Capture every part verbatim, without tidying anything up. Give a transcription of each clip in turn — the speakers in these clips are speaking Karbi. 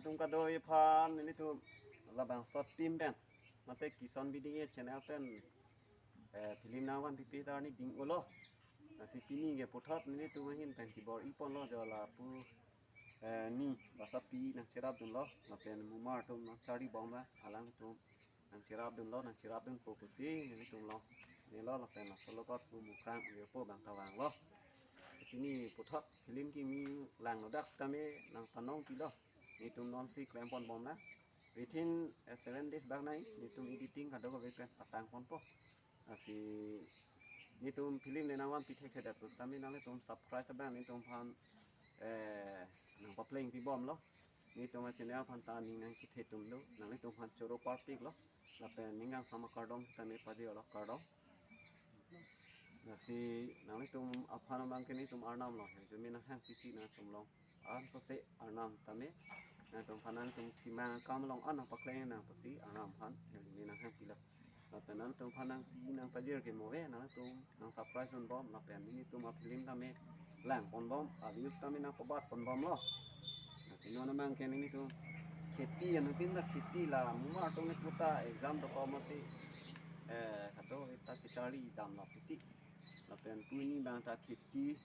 Tum kadokave aphan nelitum labangso team pen mate Kison Bidingje channel pen, eh, film nangvanpipe ta arni ding-olo. Lasi pini ke puthot nelitum ahin pen kebor-iponlo jo lapu, eh, ni basapi nangcherapdunlo lapen mumar atum nangcharlibom ra alangtum nangcherapdunlo, nangcherapdunpo pusi nelitum long nelo lapen laso logot pu Mukrang Virpo abang ta vanglo. Pini puthot film kimi langlo dak setame nangpanongpilo. Nelitum nonsi klemponbom nang. Within, eh, seven days bak nai nelitum editing kadokave pen patangponpo. Lasi nelitum film le nangvanpi thekthedet pu setame nanglitum subscribe abang nelitum aphan, eh, nangpaplengpibomlo. Nelitum achannel aphan ta ning nangchithetum do, nanglitum aphan choro parpiklo. Lapen ning kangsam akardom setame pajirlo, kardom. Lasi nanglitum aphan abang ke nelitum arnam long, hirjume nanghangpisi nangtum long. Ansose arnam setame nangtum aphan nangtum kemang akam along an nangpakleng nang pusi arnam aphan hirjume nanghangpilo. Lapen nangtum aphan nangpi nangpajir ke mo ave, nangtum nangsubscribe dunbom lapen nelitum afilm tame langponbom, aviews tame nangpabatponbomlo. Lasi non abang ke nelitum kheti anuttin ta kheti la mumar atum ne puta exam dokok mati, eh, kadokave ta kecharlidamlo piti. Lapen pini abang ta kheti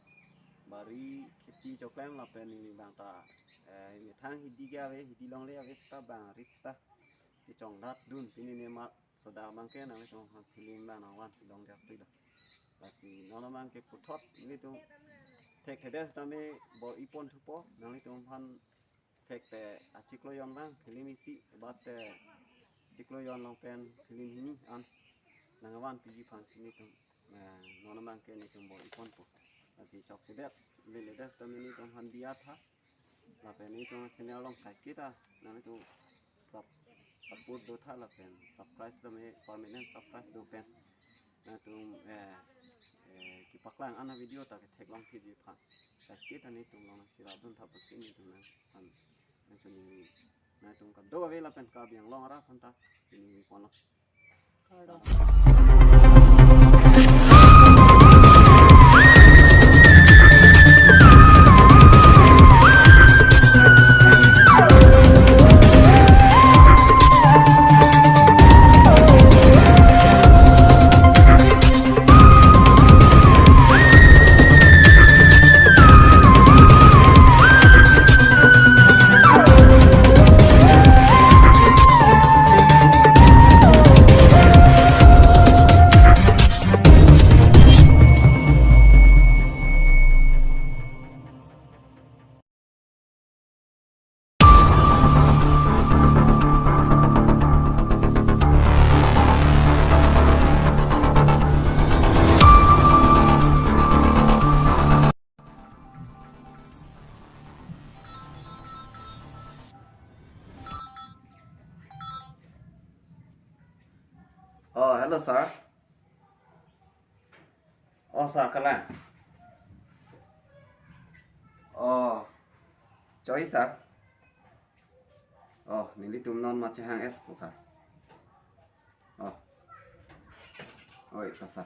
bari kheti choklem lapen neli abang ta, eh, methang hidi ke ave, hidi longle ave seta bang rit ta kechongdatdun pini ne mat soda abang ke nanglitum aphan film abang nangvanpi longdet pilo. Lasi non abang ke puthot nelitum thekthedet setame bor-iponthupo, nanglitum aphan thekte achiklo jon abang film isi bate chiklo jon along pen film hini an nangvanpiji aphansi nelitum, eh, non abang ke nelitum bor-iponpo. Lasi chokchedet leledet setame nelitum aphan diya tha. Lapen nelitum channel along kaiketa nanglitum sub-, support do tha lapen subscribe tame permanent subscribe do pen nangtum, eh, eh, kepaklang an avideo ta ketheklongpiji aphan kaiketa nelitum long nangcherapdun tha pusi nelitum nangphan nangchiningri. Nangtum kadokave lapen Karbi Anglong arat aphan ta chiningriponlo. Oh, hello, sir. Oh, sir, kalang. Oh, choi, sir. Oh, nelitum non machehang es po, sir. Oh. Oi, ta, sir.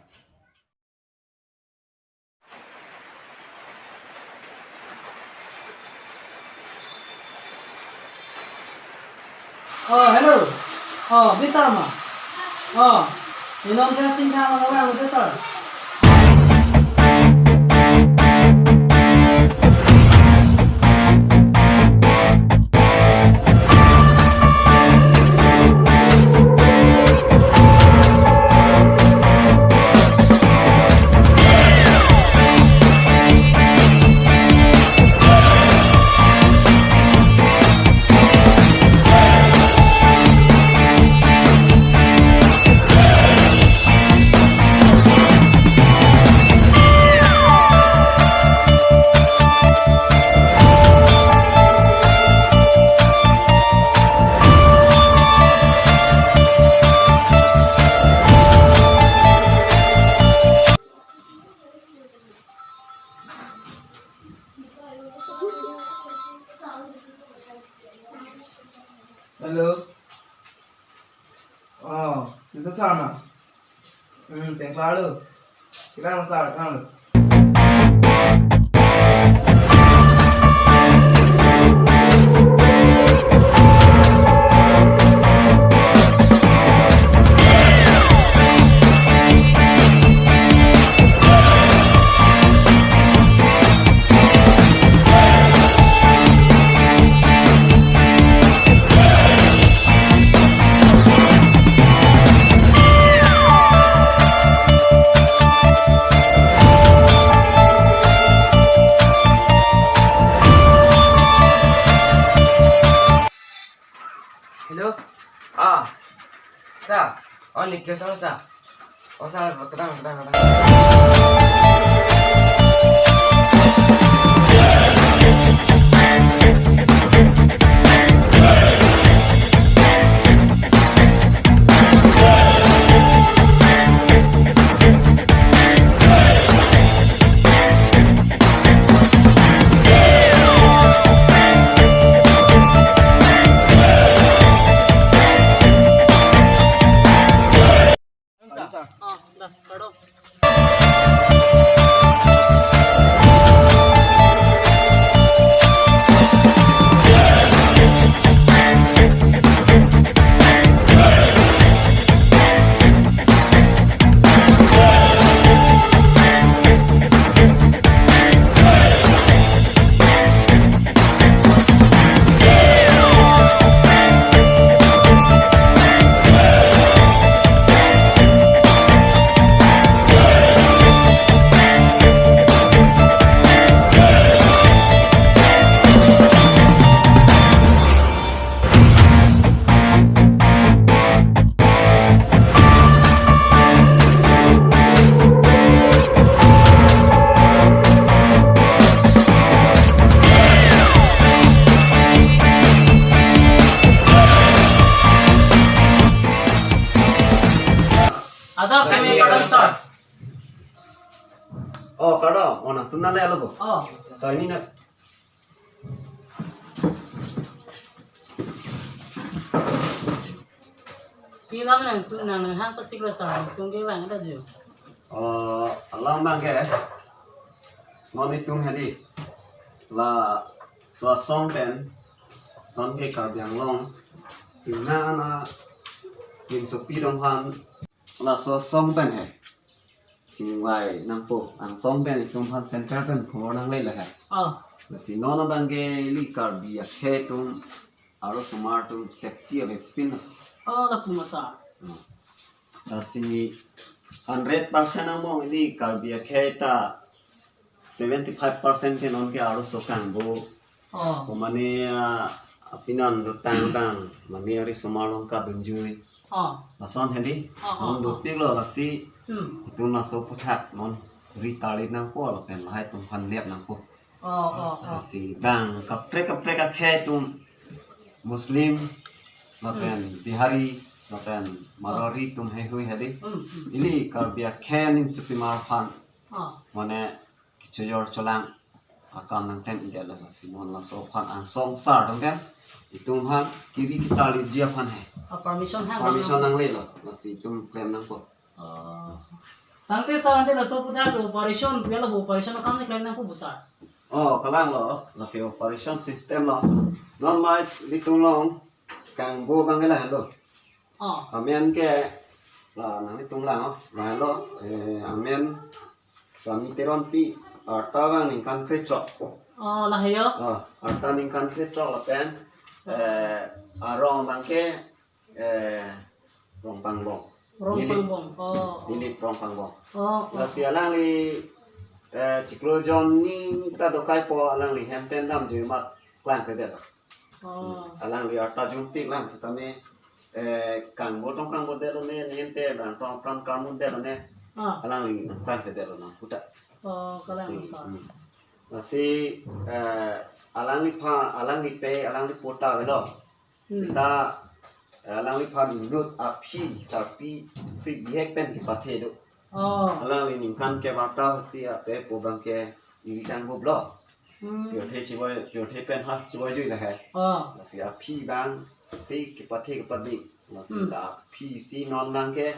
Oh, hello. Oh, bisa ma? Oh, minum testing ka mana orang bisa? Hello. Oh, bisa sama. Hmm, tengklalo. Kita nang sar, kan? Sa, oh, Nikhil sa, sa. Oh, sa, terang, terang, terang. Adap kami kardom, sir. Oh, kardom. Oh, nangtum nangle alo bo. Oh. Kami na. Ti alam nangtum nang hang pasik lo, sir. Nangtum ke bang ta ju. Oh, alam abangke. Non itum hadi. Laso asong pen. Non ke Karbi Anglong. Pina na lim sopi dong han. Laso asong pen he. Singvai nangpo, angsong pen itum aphan central pen khobor nangle lahai. Oh. Lasi non abangke ili Karbi akhei atum, arlosomar atum safety avepin. Oh, lapu ma sir. Hmm. Lasi hundred percent nangmong ili Karbi akhei ta seventy five percent ke non ke arloso kangbo. Oh. Ko mane, ah, apinan dotang tang, mane arisomar along kadunjui. Oh. Lason hedi, oh, oh, non oh, dotik lo lasi, hmm, itum laso aputhak non ri talit nangpo lapen lahai atum aphan liap nangpo. Oh, oh, oh. Lasi bang kaprek kaprek akhei atum Muslim, lapen, hmm, Bihari, lapen, oh, Marwari atum heihui hedi. Hmm, hmm. Ili Karbi akhei anim sipimar aphan. Oh. Mane kechojor cholang akam nangtem-ik lo lasi non laso aphan angsong sar dong kan itum aphan kiri kita liji aphan he. Ah, permission hang, permission nangle lo lasi itum klem nangpo. Oh. Tangte sir, ante laso aputhak operation, pu lo operation akam ne klem nangpo bu sir. Oh, kalang lo, lake operation system lo. Non mai ilitum along kangbo abangke lahelo. Oh. Amen ke, la nanglitum lang, oh, lahelo, eh, amen Sami Teronpi, arta abang ningkan krethrok. Oh, lahelo. Oh, arta ningkan krethrok lapen, eh, arong abangke, eh, Rongpangbong. Rongpangbong. Dilip. Oh. Dilip Rongpangbong. Oh, oh. Lasi alangli, eh, chiklo jon ni ta dokaipo, alangli hem pen damjui amat klangkledetlo. Oh. Hmm. Alangli arta jumpi lang setame, eh, kangbo tong kangbodet lone, nente bang tong pran kangbodet lone. Ah. Alangli klangkledetlo nang puta. Oh, kalang. Lasi, sir. Hmm. Lasi, eh, alangliphan, alanglipe, alanglipo ta avelo. Hmm. Seta, eh, alangliphan inut aphi, sarpi, si bihek pen kepathe do. Oh. Alangli ningkan ke arta si ape po abangke iri kangbo blo. Hmm. Pirthe chiboi, pirthe pen ha chiboijui lahai. Oh. Lasi aphi abang si kepathe kepading. Lasi, hmm, la aphi si non abangke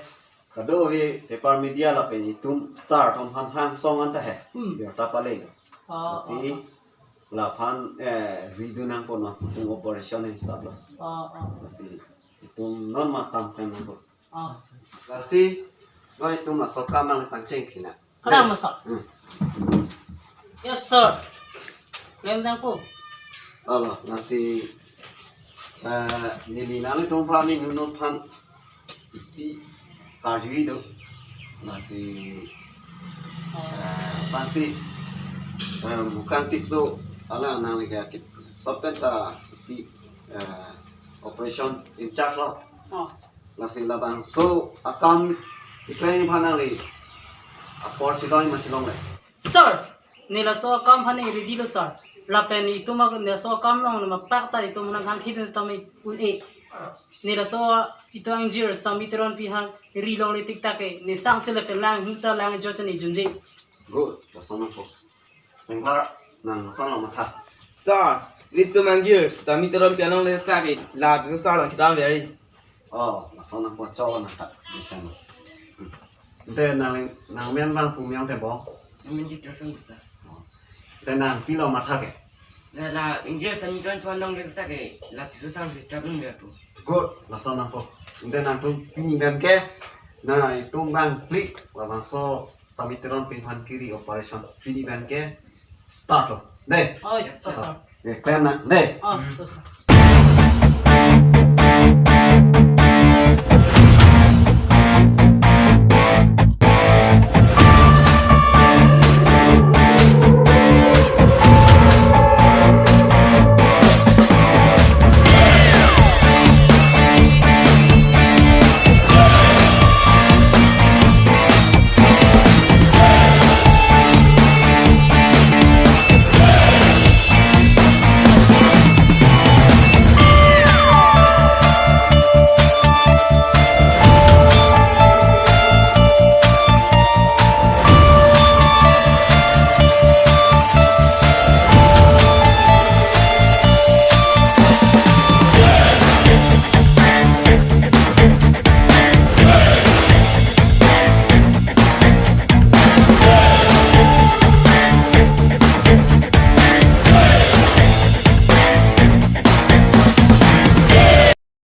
kadokave paper media lapen itum sar atum aphan angsong anta he. Hmm. Birta pale lo. Oh, lasi, oh, oh, laphan, eh, ridun nangpo non, itum operation ni start lo. Oh, oh. Lasi itum non matam kan nangpo. Oh. Lasi, non itum laso akam nangpangcheng kina. Kalang ma sir. Hmm. Yes, sir. Klem nangpo. Alo, lasi, eh, neli nanglitum aphan, inut aphan isi karjui do. Lasi, eh, aphansi, eh, Mukang Tisso alang nangli ke akit. Laso pen ta isi, eh, operation in charge lo. Oh. Lasi labangso akam keklem aphan nangli apor chelong ma chelongle? Sir, ne laso akam aphan ne ready lo, sir. Lapen itum ak-, ne laso akam along ne mapak ta itum nang khang khidun sitame un-e. Ne laso itum angjir Sami Teronpi aphan ri longle tik tak ke, ne sangse lapen lang huta lang jot ne junje. Good, lason nangpo. Pengpar, nang lason nang matha. Sir, itum angjir Sami Teronpi along le sa ke, la tu sir lang chedam very. Oh, lason nangpo, cholo nangtha. Bisan. Hmm. Ante nang, nang men bang pu me-ong te bo? Amen di terus ang bisa. Oh. Ante nang pilo matha ke? La, la, angjir Sami Teronpi along le sa ke, la tu sir si traveling dia tu. Good, lason nangpo. Ante nangtum pini pen ke, na itum bang phli, labangso Sami Teronpi aphan kiri operation pini pen ke start lo. Dei. Oh, yes, sir. Dei, klem nang, dei. Oh, yes, sir.